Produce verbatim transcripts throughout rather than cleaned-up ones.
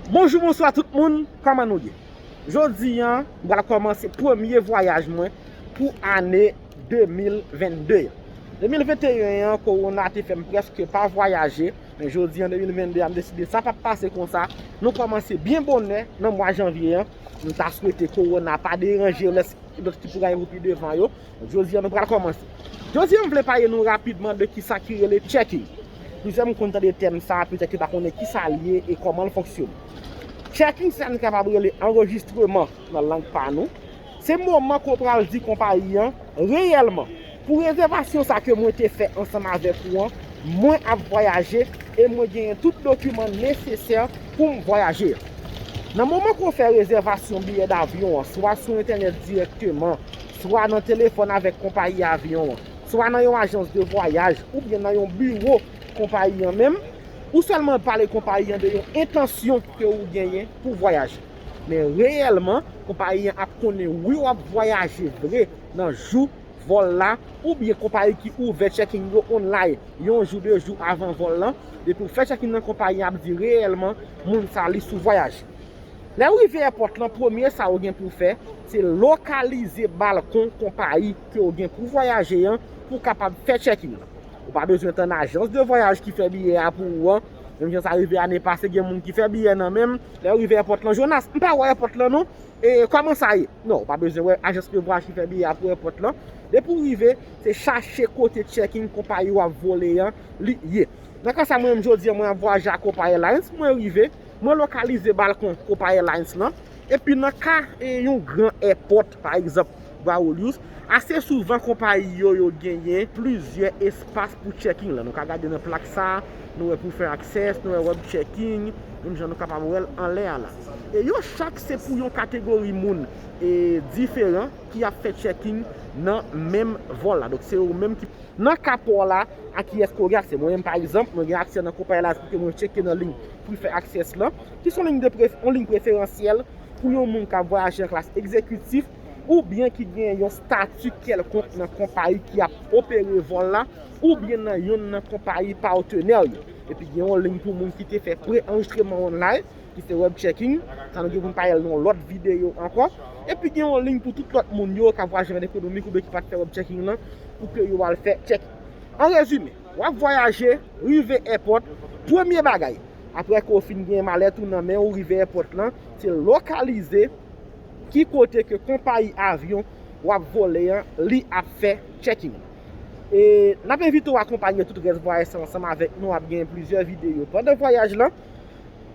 Bonjou, bonswa tout moun, kòman nou ye? Jodi a, m pral kòmanse premye vwayaj mwen pou ane de mil vennde an. De mil venteyen an, kowona te fè m prèske pa vwayaje, men jodi a, de mil vennde a, m deside sa p ap pase konsa. Nou kòmanse byen bonè nan mwa janvye an. M ta swete kowona pa deranje lòt, lòt ki pou rive pi devan yo. Jodi a, nou pral kòmanse. Jodi a, m vle pale nou rapidman de kisa ki rele checking. Plizyè moun konn tande tèm sa, petèt yo pa konnen kisa l ye e kòman l fonksyone. Checking, se sa nou kapab rele anrejistreman nan lang pa nou. Se moman ke w pral di konpayi an reyèlman, pou rezèvasyon sa ke mwen te fè ansanm avèk ou an, mwen ap vwayaje e mwen genyen tout dokiman nesesè pou m vwayaje. Nan moman ke w fè rezèvasyon biyè davyon an, swa sou entènèt dirèkteman, swa nan telefòn avèk konpayi avyon an, swa nan yon ajans de vwayaj, oubyen nan yon biwo konpayi an menm, ou sèlman pale konpayi an de yon entansyon ke ou genyen pou vwayaje. Men reyèlman, konpayi an ap konnen wi w ap vwayaje vre nan jou vòl la, oubyen konpayi ki ouvè checking yo online yon jou, de jou avan vòl lan. Depi w fè checking nan konpayi an, ap di reyèlman moun sa li sou vwayaj. Lè w rive èpòt lan, premye sa w gen pou w fè, se lokalize balkon konpayi ke w gen pou vwayaje an pou w kapab fè checking lan. Ou pa bezwen tann ajans de vwayaj ki fè biyè a pou ou an. Menm jan sa rive ane pase, gen moun ki fè biyè nan men m. Lè w rive èpòt lan, Jonas, m pa wè èpòt lan non. E kòman sa ye? Non, ou pa bezwen wè ajans de vwayaj ki fè biyè a pou èpòt lan. Depi w rive, se chache kote checking konpayi w ap vole an li ye. Nan ka sa, mwen menm jodi a, mwen ap vwayaje ak Copa Airlines, mwen rive, mwen lokalize balkon Copa Airlines lan. Epi nan ka e yon gran èpòt, pa egzanp, Briarwood, ase souvan konpayi yo, yo genyen plizyè espas pou checking lan. Nou ka gade nan plak sa, nou wè Prefer Access, nou wè Web Checking, menm jan nou kapab wè l anlè a la. E yo chak se pou yon kategori moun e diferan ki ap fè checking nan menm vòl la. Donk se yo menm ki nan ka pa w la, a kiyès ke w gen aksè? Mwen menm, pa egzanp, mwen gen aksè nan Copa Airlines pou ke mwen tcheke nan liy Prefer Access lan, ki se yon liy de pref-, yon liy preferansyèl pou yon moun k ap vwayaje an klas egzekitif, oubyen ki gen yon stati kèlkonk nan konpayi ki ap opere vòl la, oubyen nan yonn nan konpayi patnè yo. Epi gen yon liy pou moun ki te fè pre-anrejistreman online, ki se Web Checking, sa nou gen pou n pale l nan yon lòt videyo ankò. Epi gen yon liy pou tout lòt moun yo k ap vwayaje an ekonomik oubyen ki pa t fè Web Checking lan, pou ke yo al fè checking. An rezime, w ap vwayaje, rive èpòt, premye bagay, apre ke w fin gen malèt ou nan men w, rive èpòt lan, se lokalize ki kote ke konpayi avyon w ap vole an, li ap fè checking. E n ap envite w akonpanye tout rès vwayaj sa ansanm avèk nou, ap gen plizyè videyo pandan vwayaj lan.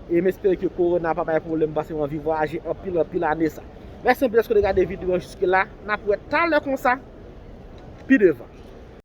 E m espere ke kowona pa bay pwoblèm, paske m anvi vwayaje anpil, anpil ane sa. Mèsi anpil dèske w te gade videyo an jiske la. N ap wè talè konsa, pi devan.